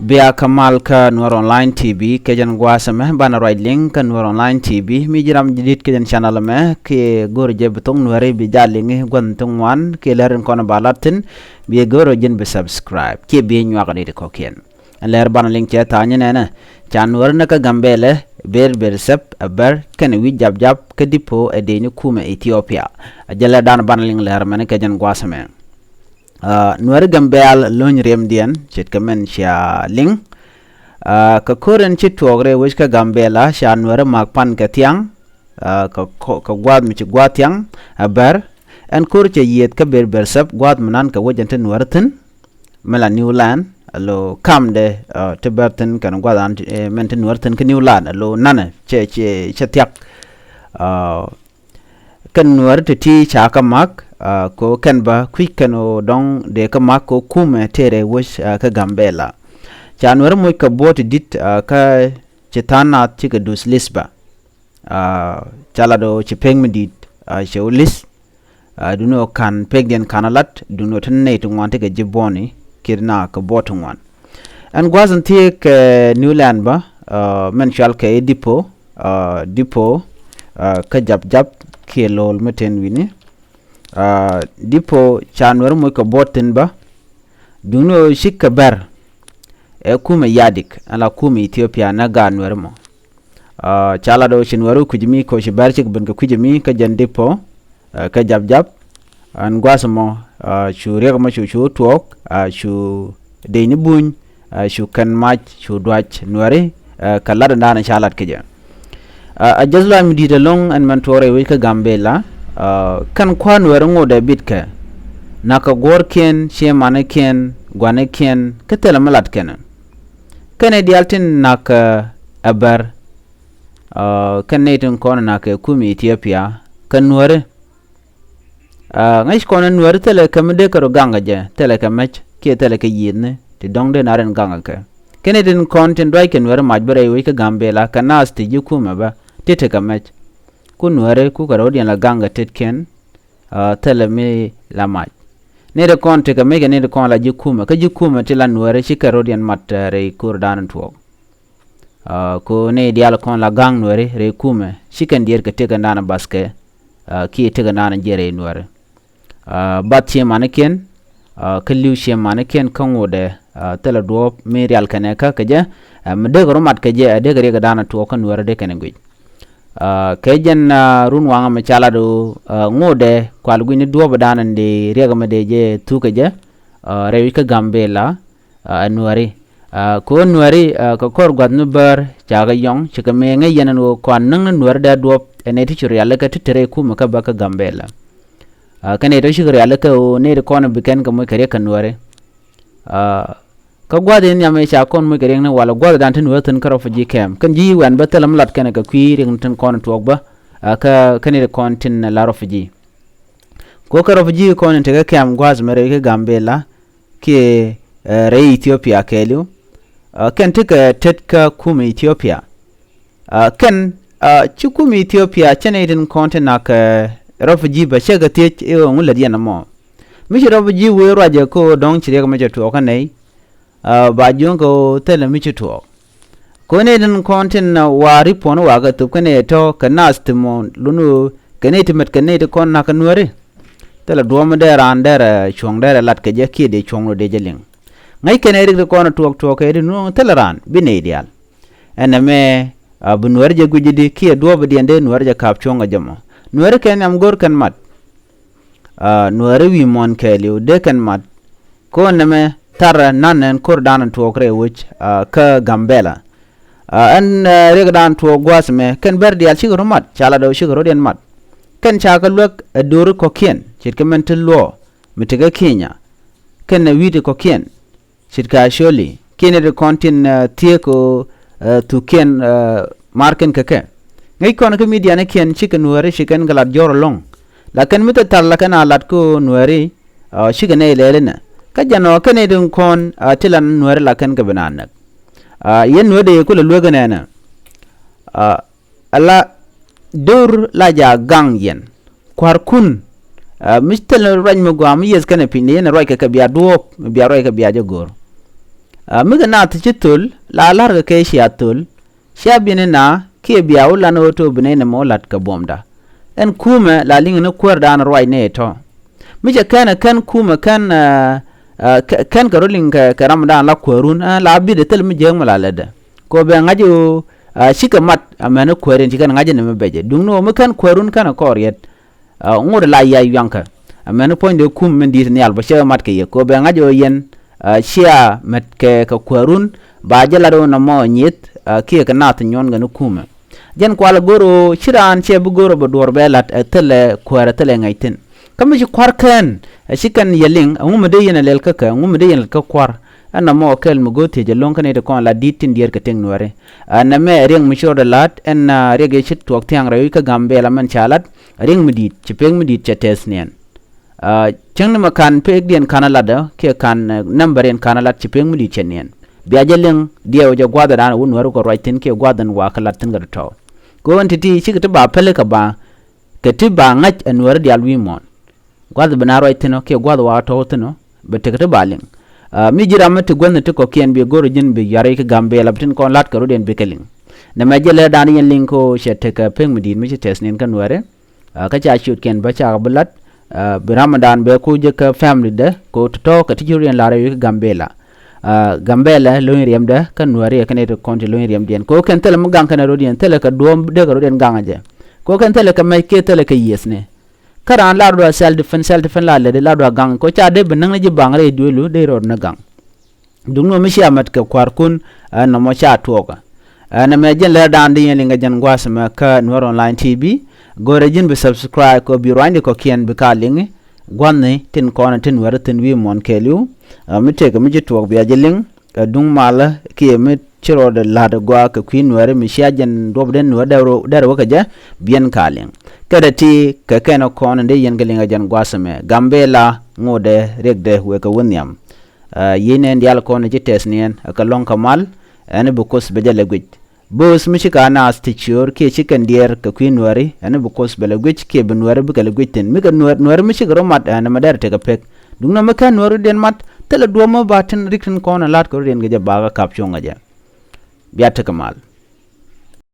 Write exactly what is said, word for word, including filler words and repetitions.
Bia kä mal kä Nuɛr Online T V kɛ jɛn gua̱a̱th ɛmɛ, banɛ ruac liŋ kä Nuɛr Online T V. Mi ji̱ ram ji̱ di̱t kɛ jɛn channel ɛmɛ, kiɛ go̱o̱r jɛ bi thok Nuɛri, bi jal liŋ i̱ gua̱n ti ŋuan kiɛ lär in kɔn ba lat thi̱n, bi go̱o̱r ji̱n bi subscribe kiɛ bi nyuak di̱t kɔ̱kiɛn. Ɛn lär banɛ liŋ cɛ tha̱a̱ŋ nɛnɛ, ca Nuɛri ni kä Gambɛlɛ, Ber Bersɛp, Abɛr kɛnɛ Wi̱c Japjap kä Dipo ɛ dëëcni kumɛ Ethiopia. A jɛ lär dan banɛ liŋ lär mɛn kɛ jɛn gua̱a̱th ɛmɛ. Ah, Nuɛri Gambɛl lo̱ny riɛmdiɛn ce̱tkɛ mɛn cia liŋ. Ah, kɛ ko̱r in ci tuɔɔk rɛy wec kä Gambɛla, ca Nuɛri ma̱k pan kɛ thiaŋ, ah, kɛ kɔ-, kɛ gua̱a̱th mi ci gua̱a̱th thiaŋ, Abɛr. Ɛn ko̱r cɛ yiëëth kä Ber Bersɛp, gua̱a̱th mi nan kɛ wec ɛn ti Nuɛri thi̱n, mi la New Land, alo kamdɛ, ah, ti Bɛr thi̱n kɛnɛ gua̱a̱th an ti, eh, mɛn ti Nuɛri thi̱n kä New Land, alo nanɛ cɛ, cɛ, cɛ thia̱k. Ah, kɛn Nuɛri ti ti ca kä ma̱k, ah, ko kɛn bä kui̱c kɛn ɣöö dɔ̱ŋ dee kä ma̱k ko kumɛ tëë rɛy wec, ah, kä Gambɛla. Ca Nuɛri moc kɛ buɔ̱ɔ̱t ti di̱t, ah, kä ci tha̱a̱ŋ nath cikɛ duth li̱th bä. Ah, ca lat ɣöö ci pek mi di̱i̱t, ah, cɛ wä li̱th. Ah, duundɛ ɣöö ka̱n pekdiɛn ka̱n a lat, duundɛ ɣöö te nɛy ti ŋuan tekɛ ji̱ buɔ̱ɔ̱ni, kiɛ ti na kɛ buɔ̱ɔ̱t ti ŋuan. Ɛn gua̱a̱th in thieek kɛ New Land bä, ah, mɛn cual kɛ i̱ Dipo, ah, Dipo, ah, kä Japjap kiɛ Lo̱o̱l mi ten wi̱ni. Ah, Dipo ca Nuɛri moc kɛ buɔ̱ɔ̱t thi̱n bä, duundɛ ɣöö cikɛ Bɛr ɛ kumɛ yadik, ɛn la kumɛ Ethiopia nɛ gaat Nuɛri mɔ. Ah, ca lat ɣöö ci Nuɛri kui̱c mi ko ci Bɛr cik ben kɛ kui̱c mi kä jɛn Dipo, ah, kä Japjap. Ɛn gua̱a̱th mɔ, ah, cu riɛk mɔ cu, cu tuɔɔk, ah, cu dëëcni buny, ah, cu kɛn mac, cu duac Nuɛri, ah, kɛ lat in da̱a̱n ca lat kɛ jɛ. Ah, a jɛth lɔaac mi di̱i̱t ɛlɔ̱ŋ ɛn mɛn tuɔɔk rɛy wec kä Gambɛla, ah, kɛn kua̱r Nuɛri ŋotdɛ bitkɛ. Na̱kɛ guɔ̱ɔ̱rkiɛn, ciɛ manikiɛn, gua̱nikiɛn, kä thilɛ mi lat kɛn. Kɛn ɛ diaal tin na̱kɛ Abɛr, ah, kɛn nɛy tin kɔn na̱kɛ kumɛ Ethiopia, kɛ Nuɛri. Ah, ŋäc kɔn ɛ Nuɛri thilɛ kɛ mi dee kɛ rɔ gaŋ kɛ jɛ, thilɛ kɛ mɛc, kiɛ thilɛ kɛ yiëëthni, ti dɔ̱ŋ dee na rin gaŋ kɛ kɛ. Kɛn nɛy tin kɔn tin duac kɛ Nuɛri mac bä rɛy wec kä Gambɛla, kɛ naath ti ji̱ kumɛ bä, ti tekɛ mɛc. Ku Nuɛri, ku kɛ rɔ̱diɛn la gaŋ kɛ tetkiɛn, ah, thilɛ mi la mac. Nɛy ti kɔn tekɛ mɛc kɛ nɛy ti kɔn la ji̱ kumɛ, kä ji̱ kumɛ ti la Nuɛri, cikɛ rɔ̱diɛn mat, ah, rɛy ko̱r da̱a̱n tuɔɔk. Ah, ko nɛy diaal kɔn la ga̱ŋ Nuɛri rɛy kumɛ, ci kɛn diɛɛr kɛ tëkɛndan baskɛ, ah, kiɛ tëkɛndan jiɛn rɛy Nuɛri. Ah, bath ciɛ manikiɛn, ah, kä li̱w ciɛ manikiɛn kä ŋotdɛ, ah, thilɛ duɔ̱ɔ̱p mi rial kɛnɛ kä kɛ jɛ, ah, mi dee kɛ rɔ mat kɛ jɛ, ah, dee kɛ riɛkdan tuɔɔk kä Nuɛri dee kɛnɛ guic. Ah, kɛ jɛn, ah, run waŋä mi ca lat ɣöö, ah, ŋotdɛ kual gui̱ni duɔ̱ɔ̱pdan in dee riɛk mi dee jɛ thuk kɛ jɛ, ah, rɛy wec kä Gambɛla, ah, ɛ Nuɛri. Ah, kɛ ɣöö Nuɛri, ah, kɛ kɔr gua̱th mi bäär ca kɛ yɔ̱ŋ, ci kɛ mëë ŋäc yɛn ɛn ɣöö kɔn näŋ ni Nuɛri dee duɔ̱ɔ̱p ɛ nɛy ti ci rialikä ti te rɛy kumɛ kä bä kä Gambɛla. Ah, kɛ nɛy tɔ̱ cikɛ rialikä ɣöö nɛy ti kɔn bi kɛn kɛ moc kɛ riɛk kɛ Nuɛri. Ah, kä gua̱th in nhiam ëë ca kɔn moc kɛ riɛkni walɛ gua̱thdan ti Nuɛri thi̱n kä refugee camp. Kɛn ji̱ UN bä thilɛ mi lat kɛn kɛ kui̱ riɛkni tin kɔn tuɔɔk bä, ah, kä, kä nɛy ti kɔn tin la refugee. Kɛ ɣöö kɛ refugee kɔn in tekɛ camp gua̱a̱th mɛ rɛy kä Gambɛla kiɛ, eh, rɛy Ethiopia kɛɛliw. Ah, kɛn tekɛ tet kä kumɛ Ethiopia. Ah, kɛn, ah, ci kumɛ Ethiopia cɛ nɛy tin kɔn tin na̱kɛ, eh, refugee bä cɛ kɛ thiec i̱ ɣöö ŋu lät yɛn ɛmɔ. Mi ci refugee wee ruacɛ kɛ ɣöö dɔ̱ŋ ci riɛk mi cɛ tuɔɔk kä nɛy, ah, ba jiöŋ kɛ ɣöö thilɛ mi ci tuɔɔk. Kɛ ɣöö nɛy tin kɔn tin, ah, wa ripuɔn wa kɛ thop kä nɛy tɔ̱ kɛ naath ti mɔ lun ɣöö kɛ nɛy ti met kɛ nɛy ti kɔn na̱k kɛ Nuɛri. Thilɛ duɔ̱ɔ̱p mi dee raan derɛ, eh, cuɔ̱ŋ derɛ lat kɛ jɛ kiɛ dee cuɔ̱ŋ rɔ dee jɛ liŋ. Ŋäc kɛn ɛ rik ti kɔn tuɔɔk tuɔɔk kɛ ri nuɔ̱ɔ̱ŋ thilɛ raan bi nɛy diaal. Ɛn ɛmɛ, ah, bi Nuɛri jɛ guic di kiɛ duɔ̱ɔ̱p diɛn dee Nuɛri jɛ ka̱p cuɔ̱ŋ kɛ jɛ mɔ. Nuɛri kɛn nhiam go̱r kɛn mat. Ah, Nuɛri wi̱i̱ muɔ̱ɔ̱n kɛɛliw dee kɛn mat. Kɔn nɛmɛ tharɛ nan ɛn ko̱rdan tuɔɔk rɛy wec, ah, kä Gambɛla. Ah, ɛn, eh, riɛkdan tuɔɔk gua̱a̱th mɛ kɛn bɛr diaal cikɛ rɔ mat, ca lat ɣöö cikɛ rɔ̱diɛn mat. Kɛn ca kɛ luäk ɛ do̱ri kɔ̱kiɛn ce̱tkɛ mɛn ti luɔ̱ɔ̱ mi tekɛ Kenya. Kɛn ɛ wi̱i̱ ti kɔ̱kiɛn ce̱tkɛ Acholi kiɛ nɛy ti kɔn tin, eh, thieek ɣöö, eh, thukiɛn, eh, markiɛn kɛ kɛ. Ŋäc kɔn kä midianikiɛn cikɛ Nuɛri ci kɛn kɛ lat jɔ̱ɔ̱r ɛlɔ̱ŋ. Lakin mi thil thar la kɛn a lat kä ɣöö Nuɛri, ah, cikɛ nɛy lɛɛl inɛ. Kä jɛn ɔ kɛn nɛy tin kɔn, ah, ti la Nuɛri la kɛn kɛ bi naan näk. Ah, yɛn Nuɛri dee kulɛ luek inɛnɛ. Ah, ala do̱r la ja gaŋ yɛn. Kua̱rkun, ah, mi thil ruac mi gɔaa mi yieth kɛnɛ piny ni yɛn ruac kɛ kɛ bia duɔ̱ɔ̱p, mi bia ruac kɛ bia jɛ go̱o̱r. Ɛ, mi kɛ naath ti ci thöl la la̱rkɛ kɛ cia thöl. Cia bi̱n ina kiɛ bia wä lan ɣöö to̱ bi nɛy nɛmɛ wä la̱t kɛ buɔ̱mda. Ɛn kumɛ la liŋ ni kuäärdan ruac nɛy tɔ̱. Mi cɛ kɛn ɛ kɛn kumɛ kɛn, ɛ, ɛ, kɛ- kɛn kɛ rɔ liŋ kɛ, kɛ ramdan la kuäärun, ɛ, la bi̱t ɛ thil mi jek mi la lätdɛ. Kɛ ɣöö bɛ ŋa̱c ɣöö, ɛ, cikɛ mat amäni kuääriɛn ci kɛn ŋa̱c ni mi bɛcɛ. Duŋni ɣöö mi kɛn kuäärun kɛn ɛ kɔɔr yɛt. Ɛ, ŋot la yac yuaŋkä. Amäni puɔ̱nydɛ kum min di̱i̱t nhial bä cɛ mat kɛ yɛ kɛ ɣöö bɛ ŋa̱c ɣöö yɛn, ɛ, cia mɛt kɛ, kɛ kuäärun ba jɛ lat ɣöö nɔmɔ nyieth, ɛ, kiɛ kɛ naath nyuɔ̱n kɛ ni kumɛ. Jɛn kual go̱r ɣöö ci raan cɛ bi go̱r ɣöö bɛ duɔ̱ɔ̱r bɛ la̱t ɛ thilɛ kuäär ɛ thilɛ ŋäc thi̱n. Kä mi ci kua̱r kɛn ɛ ci kɛn yɛ liŋ, ɛŋu mi dee yɛn ɛ lɛl kä kɛ, ɛŋu mi dee yɛn lɛl kä kua̱r. Ɛn nɔmɔ kɛl mi go̱o̱r thiec ɛlɔ̱ŋ kä nɛy ti kɔn la di̱t tin diɛɛr kɛ tëk nuääri. Ɛ nɛmɛ riɛk mi ci rɔɔdɛ la̱t, ɛn, ɛ, riɛk yɛ ci tuɔɔk thia̱a̱ŋ rɛy wi̱c kä Gambɛla mɛn ca la̱t, riɛk mi di̱i̱t, ci pek mi di̱i̱t cɛ tɛth niɛn. Ɛ, cäŋ ni mɛ ka̱n pekdiɛn ka̱n a latdä, kiɛ ka̱n, ɛ, nambäriɛn ka̱n a lat ci pek mi di̱i̱t cɛ niɛn. Bia jɛ liŋ diɛw jɛ gua̱a̱th ɛ da̱a̱n ɛ wut nuääri kɔ ruac thi̱n kiɛ gua̱a̱th ɛn wa̱a̱ kä lat thi̱n kɛ tɔ̱tɔ̱. Kɛ ɣöö ɛn ti̱ti̱ cikɛ ti ba pɛli kɛ ba, kɛ ti ba ŋa̱c ɛ nuääri diaal wi̱i̱ muɔ̱ɔ̱n. Gua̱th bi na ruac thi̱n ɔ kiɛ gua̱th wa tɔ̱ thi̱n ɔ bɛ tekɛ ti ba liŋ. Ɛ, mi ji̱ ram mi ti guäthni ti kɔ̱kiɛn bi go̱r ji̱n bi yuari kä Gambɛla bi tin kɔn la̱t kɛ rɔ̱diɛn bikɛ liŋ. Nɛmɛ jɛ lɛ da̱a̱n yɛn liŋ kɛ ɣöö cɛ tekɛ pek mi di̱i̱t mi ci tɛth niɛn kä nuääri. Ɛ, kä ca ciötkiɛn bä cakɛ bi la̱t, ɛ, bi ramdan bɛ ku jɛ kä family dɛ kɛ ɣöö tɔ̱tɔ̱ kɛ ti ci rɔ̱diɛn la̱r ɛ wi̱i̱ kä Gambɛla. Ɛ, Gambɛla lo̱ny riɛmdɛ kä nuääri ɛ kɛn ɛ ti kɔn ti lo̱ny riɛmdiɛn kɛ ɣöö kɛn thilɛ mi gaŋ kɛn ɛ rɔ̱diɛn thilɛ kɛ duɔ̱ɔ̱m dee kɛ rɔ̱diɛn gaŋ ɛ jɛ. Kɛ ɣöö kɛn thilɛ kɛ mɛc kiɛ thilɛ kɛ yiethni. Kä raan lar dua self defense, self defense la lɛ di lar dua gaŋ ko ca dee bi näŋ ni ji̱ baŋ rɛy duelu dee rɔɔd ni gaŋ. Duŋni ɣöö mi cia mɛt kɛ kua̱rkun, ɛ, nɔmɔ ca tuɔɔkä. Ɛ, nɛmɛ jɛn lɛr daan di yɛn liŋ kɛ jɛn gua̱a̱th mɛ kä Nuer Online T V. Go̱rɛ ji̱n bi subscribe kɛ bi ruanydi kɔ̱kiɛn bi ka liŋi. Gua̱thni tin kɔn tin wɛr thi̱n wi̱i̱ muɔ̱n kɛɛliw. Ɛ, mi tëëkɛ mi ci tuɔɔk bia ji̱ liŋ. Ɛ, duŋ malä kiɛ mi ci rɔɔdɛ la̱t gɔaa kɛ kui̱ nuääri mi cia jɛn duɔ̱pdɛn nuäär dɛr wä kɛ jɛ biɛn ka liŋ. Kɛ rɛ ti kɛ kɛn kɔn in dee yɛn kɛ liŋ ɛ jɛn gua̱a̱th ɛmɛ Gambɛla ŋotdɛ riɛkdɛ wëë kɛ wä nhiam. Ɛ, yiëë nɛn diaal kɔn in ci tɛth niɛn ɛ kɛ lɔ̱ŋ kɛ mal ɛn bi Kuoth bɛ jɛ lɛ guic. Bo̱o̱th mi ci ka naath ti ciöör kiɛ ci kɛn diɛɛr kɛ kui̱ nuääri ɛn bi Kuoth bɛ lɛ guic kiɛ bi nuääri bikɛ lɛ guic thi̱n mi kɛ nuäär, nuääri mi cikɛ rɔ mat ɛn ɛmɛ dɛr tekɛ pek. Duŋni ɣöö mi kɛn nuääri rɔ̱diɛn mat thilɛ duɔ̱ɔ̱p mi ba tin rik tin kɔn ɛ la̱t kɛ rɔ̱diɛn kɛ jɛ bakä kap cuɔ̱ŋ ɛ jɛ. Bia tekɛ mal.